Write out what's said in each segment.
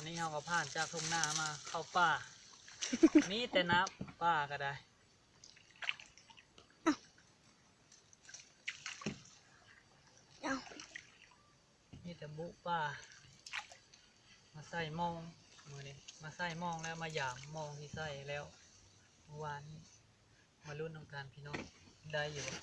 ນີ້ເຮົາກໍຜ່ານຈາກທົ່ງນາມາເຂົ້າປ່າ ມີແຕ່ນ້ຳ ປ່າກໍໄດ້ ເອົ້າ ມີແຕ່ບຸປ່າ ມາໃສ່ໝ່ອງ ມື້ນີ້ມາໃສ່ໝ່ອງແລ້ວ ມາຢາມໝ່ອງທີ່ໃສ່ແລ້ວມື້ວານນີ້. ມາລຸ້ນນຳກັນພີ່ນ້ອງ ໄດ້ຢູ່ບໍ່?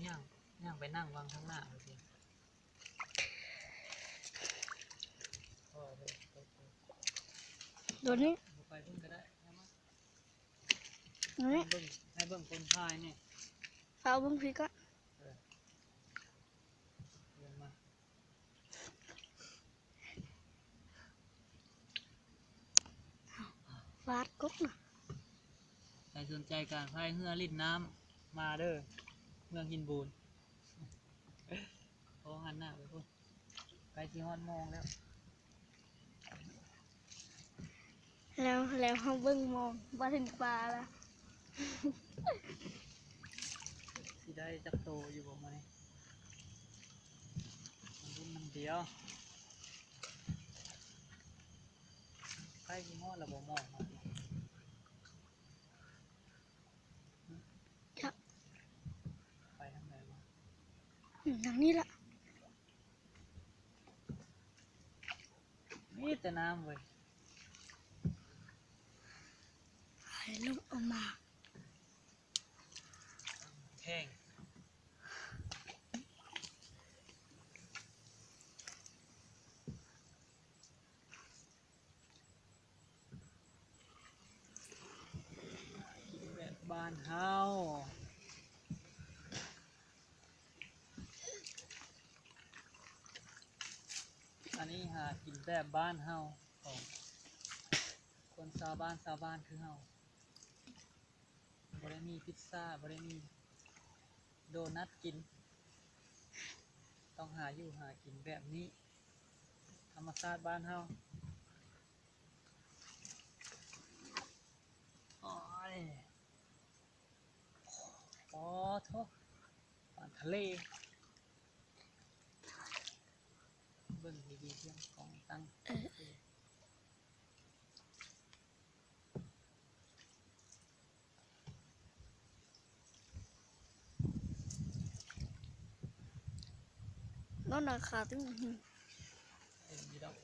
ຍ່າງ ຍ່າງໄປນັ່ງວາງທາງໜ້າເອົາຊິ ໂດນນີ້ ບໍ່ໄປພຸ້ນກໍໄດ້ ນີ້ ໃຫ້ເບິ່ງ ໃຫ້ເບິ່ງຄົນຖ່າຍນີ້ ເອົາເບິ່ງພີ້ກ່ອນ ເອີ ເບິ່ງມາ ຟາດກົກນະ ໃຜສົນໃຈການພາຍເຮືອຫຼິ້ນນ້ຳ ມາເດີ ເມືອງຫີນບູນ ຂໍຫັນໜ້າໄປພຸ້ນ ໃກ້ຊິຮອດໝ່ອງແລ້ວ. ແລ້ວ ແລ້ວເຮົາເບິ່ງໝ່ອງ ບໍ່ເຫັນປາລະ ຊິໄດ້ຈັກໂຕຢູ່ບໍ່ມື້ນີ້ ມາລຸ້ນນຳດຽວ ໃກ້ຊິຮອດແລ້ວບໍ່ໝ່ອງ ຈັກ ໄປທາງໃດວະ ອືມ ທາງນີ້ລະ. ມີແຕ່ນ້ຳເວີຍ ໃຫ້ລົງເອົາມາ ແຂງ ແບບບ້ານເຮົາ. ອັນນີ້ຫາກິນແບບບ້ານເຮົາ ຂອງຄົນຊາວບ້ານ ຊາວບ້ານຄືເຮົາ ບໍ່ໄດ້ມີພິດຊາ ບໍ່ໄດ້ມີໂດນັດກິນ ຕ້ອງຫາຢູ່ຫາກິນແບບນີ້ ທຳມະຊາດບ້ານເຮົາ. ໂອ້ຍ ອໍໂທ້ ປານທະເລ ເບິ່ງດີໆ ເລື່ອງຂອງຕັ້ງ ເອີ. ນອນໜ້າຂາຕຶງ ເຫັນຢູ່ດອກ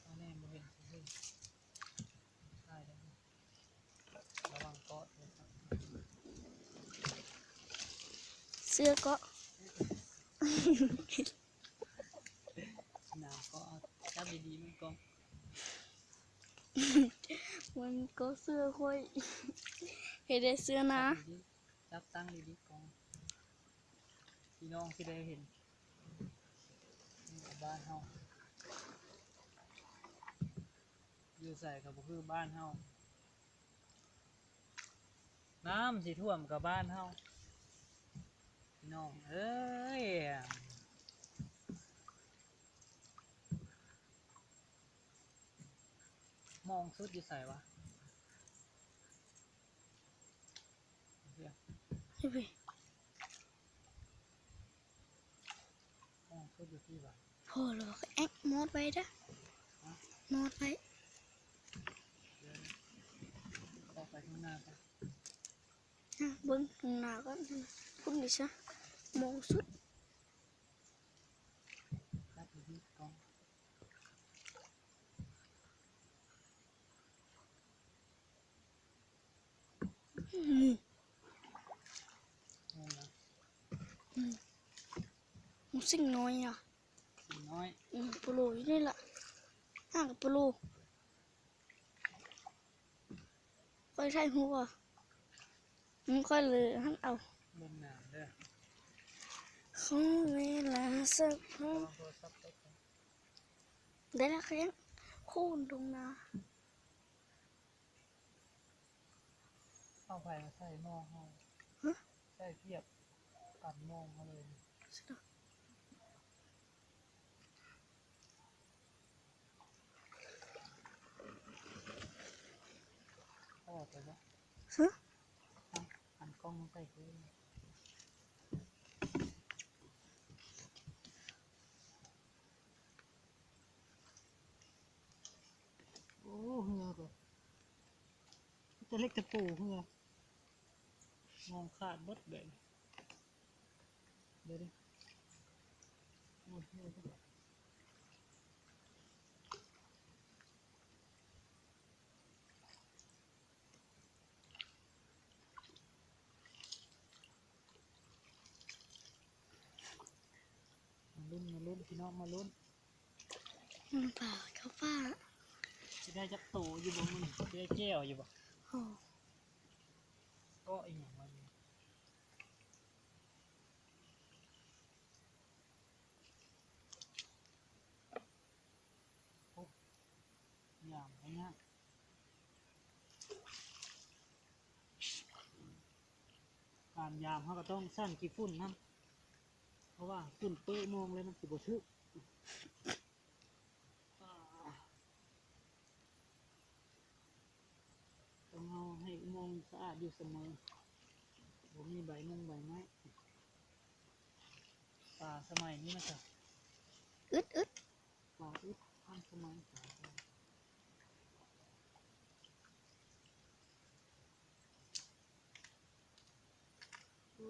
ເອົາແນ່ບໍ່ເຫັນ ເຫັນ ຖ່າຍໄດ້ ລະວັງເກາະ ເສື້ອເກາະ ໜາວເກາະ ເອົາ ຈັບດີໆ ມັນເກາະ ມັນເກາະເສື້ອຂ້ອຍ ເຮັດໃຫ້ເສື້ອໜາ ຈັບດີໆ ຈັບຕັ້ງດີໆ ກ້ອງ ພີ່ນ້ອງຊິໄດ້ເຫັນ ນີ້ກໍບ້ານເຮົາ ຢູ່ໃສກໍບໍ່ຄືບ້ານເຮົາ ນ້ຳຊິຖ້ວມກັບບ້ານເຮົາ ພີ່ນ້ອງເອີຍ. ໝ່ອງສຸດຢູ່ໃສວະ? ຢູ່ພີ້ ໝ່ອງສຸດຢູ່ພີ້ວະ? ພໍແລ້ວ ແອກ ມອດໄວ້ເດີ້ ຮະ? ມອດໄວ້ ດຽວ ອອກໄປຂ້າງໜ້າກ່ອນ ນະ ເບິ່ງຂ້າງໜ້າກ່ອນ ພຸ້ນນີ້ຊະ ໝ່ອງສຸດ. ອືມ ອືມ ໝູຊິງນ້ອຍນະ ສິງນ້ອຍ ອືມ ໂປໂລຢູ່ນີ້ລະ ຫາໂປໂລ. ຂ້ອຍຖ່າຍຮູບບໍ່? ອືມ ຂ້ອຍເລີຍຫັ້ນເອົາ ເບິ່ງໜ້າເດີ ຂໍເວລາສັກພັກ ໄດ້ລະ ຂະຫຍັງ ໂຄນທົ່ງນາ ເອົາໃຜມາໃສ່ໝ່ອງເຮົາ ຮະ ໃສ່ປຽບກັນໝ່ອງເຮົາເລີຍ. ຮະ? ຫັນກ້ອງມາໃກ້ຄື ໂອ້ ເຮືອກໍ ແຕ່ເລັກແຕ່ໂປເຮືອ ມອງຂາດເບິດເລີຍ ເດີ ໂອ້ຍ ມາລຸ້ນ ມາລຸ້ນ ພີ່ນ້ອງ ມາລຸ້ນ. ມັນປາເຂົ້າປ່າ ຊິໄດ້ຈັກໂຕຢູ່ບໍ່ມື້ນີ້ ຊິໄດ້ແຈ່ວຢູ່ບໍ່? ໂອ້ ເກາະອີ່ຫຍັງວະນີ້ ໂອ້ ຍາມກໍຍາກ ການຍາມເຮົາກໍຕ້ອງສັ້ນຂີ້ຝຸ່ນນຳ ເພາະວ່າຝຸ່ນເປິະມອງແລ້ວມັນຊິບໍ່ຖືກ ຕ້ອງເຮົາໃຫ້ອຸໂມງສະອາດຢູ່ສະເໝີ ບໍ່ມີໃບມົງໃບໄມ້ ປາສະໄໝນີ້ມັນຈະອຶດໆ ປາອຶດ ທັນສະໄໝ ປາ ໂອ້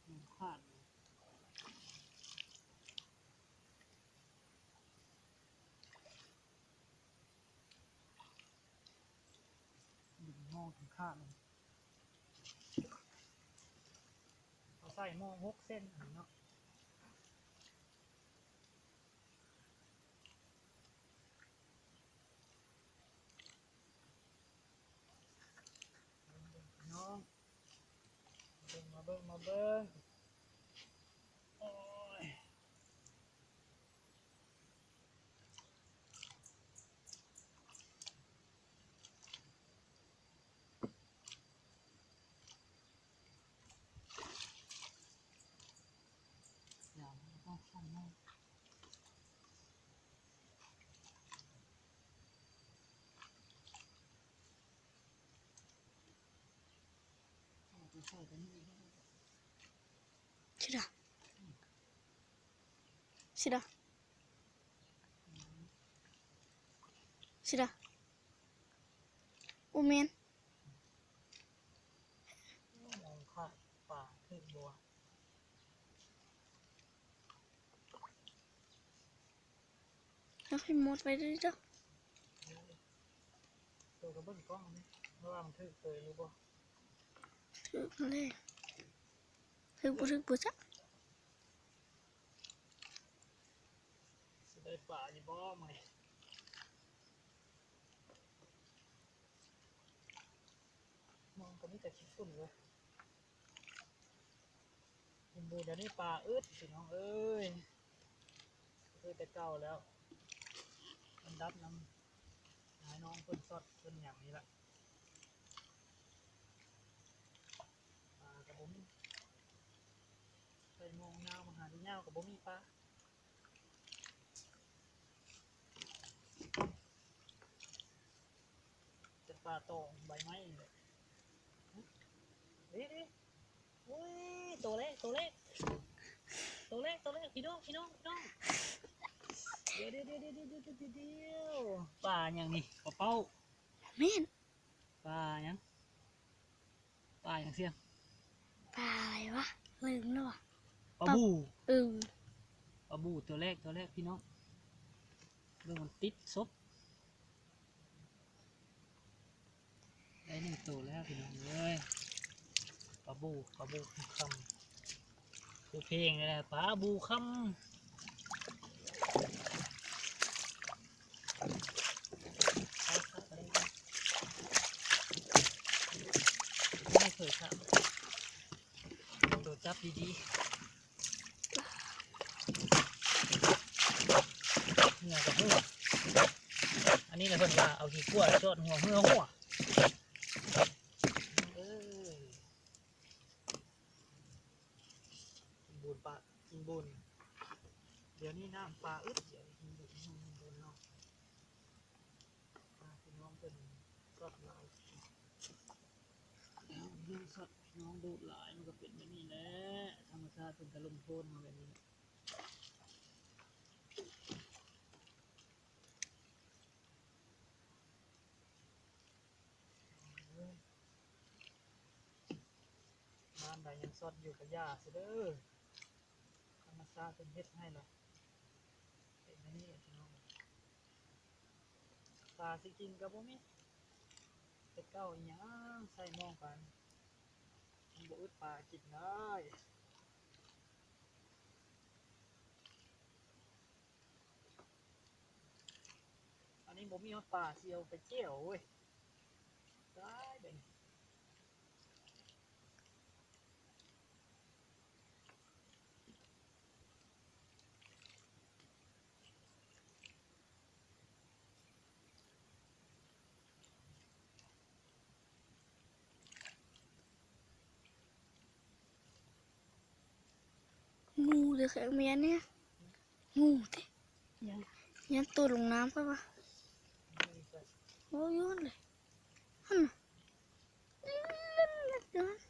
ມັນຂາດ ດຶງງອກຂາດເລີຍ ເຂົາໃສ່ໝໍ້ຫົກເສັ້ນເນາະ. ເບິ່ງ ມາເບິ່ງ ມາເບິ່ງ ໂອ້ຍ. ຊິດາ ຊິດາ ຊິດາ ໂອແມ່ນ ມອງຂາດປາຖືກບໍ່ວະ? ເອົາໃຫ້ໝົດໄວ້ເດີ້ ໂຕກໍເບິ່ງກ້ອງນີ້ ວ່າມັນຖືກເຕີຍຫຼືບໍ່? ຖືກແລ້ວ ຖືກບໍ່ຖືກບໍ່ຈັກ. ຊິໄດ້ປາຢູ່ບໍ່ມື້ນີ້? ມອງກໍມີແຕ່ຂີ້ຝຸ່ນເວີຍ. ເຫັນບໍ່ ດຽວນີ້ປາອຶດ ພີ່ນ້ອງເອີຍ ຄືແຕ່ເກົ່າແລ້ວ ມັນດັບນຳ ໃຫ້ນ້ອງເພິ່ນຊອດເພິ່ນຫຍັງນີ້ລະ ປາກໍບໍ່ມີ ໄປມອງນາວມາຫາທີ່ຍາວກໍບໍ່ມີປາ. ເປັນປາຕອງໃບໄມ້ນີ້ແຫຼະ ເດ້ໆ ໂອ້ຍ ໂຕແລກ ໂຕແລກ ໂຕແລກ ໂຕແລກ ພີ່ນ້ອງ ພີ່ນ້ອງ ພີ່ນ້ອງ ດຽວ ດຽວ ດຽວ ປາຫຍັງນີ້ ປາເປົ້າ ແມ່ນ ປາຫຍັງ? ປາຫຍັງຊຽງ? ປາຫຍັງວະ? ລືມແລ້ວວະ ປາບູ່ ເອີ ປາບູ່ຕົວແລກ ຕົວແລກ ພີ່ນ້ອງ ເບິ່ງມັນຕິດສົບ ໄດ້ໜຶ່ງໂຕແລ້ວ ພີ່ນ້ອງເອີຍ ປາບູ່ ປາບູ່ຄຳ ຄືເພງນີ້ແຫຼະ ປາບູ່ຄຳ ໄດ້ເຄີຍຄັບ ໂຕຈັບດີໆ ເຫື່ອກໍເຫື່ອ ອັນນີ້ລະເພິ່ນວ່າເອົາຂີ້ກົວຈອດຫົວເຫື່ອຫົວ ເອີ. ກິນບູນປາ ກິນບູນ ດຽວນີ້ນ້ຳປາອຶດ ດຽວກິນບູນ ກິນບູນເນາະ ນ້ອງເພິ່ນຊັອດຫຼາຍ ນ້ອງຊັອດ ນ້ອງດູດຫຼາຍ ມັນກໍເປັນແບບນີ້ແຫຼະ ທຳມະຊາດເພິ່ນກໍລົງໂທດມາແບບນີ້. ບ້ານໃດຍັງຊັອດຢູ່ກໍຢ່າຊະເດີ້ ທຳມະຊາດເພິ່ນເຮັດໃຫ້ລະ ເປັນແນວນີ້ແຫຼະພີ່ນ້ອງ. ປາຊິກິນກໍບໍ່ມີ ແຕ່ເກົ່າອີຫຍັງໃສ່ມອງປານ ມັນບໍ່ອຶດປາກິນໄດ້. ອັນນີ້ບໍ່ມີຮອດປາ ຊິເອົາໄປແຈ່ວເວີຍ ຕາຍເດ້. ງູເດີ ແຂກແມ່ນແທ້ ງູຕິ ຍັງ ຍັງໂຕລົງນ້ຳ ຂ້ອຍວ່າ ໂອ້ ຢູ່ຫັ້ນເລີຍ ຫັ້ນນະ.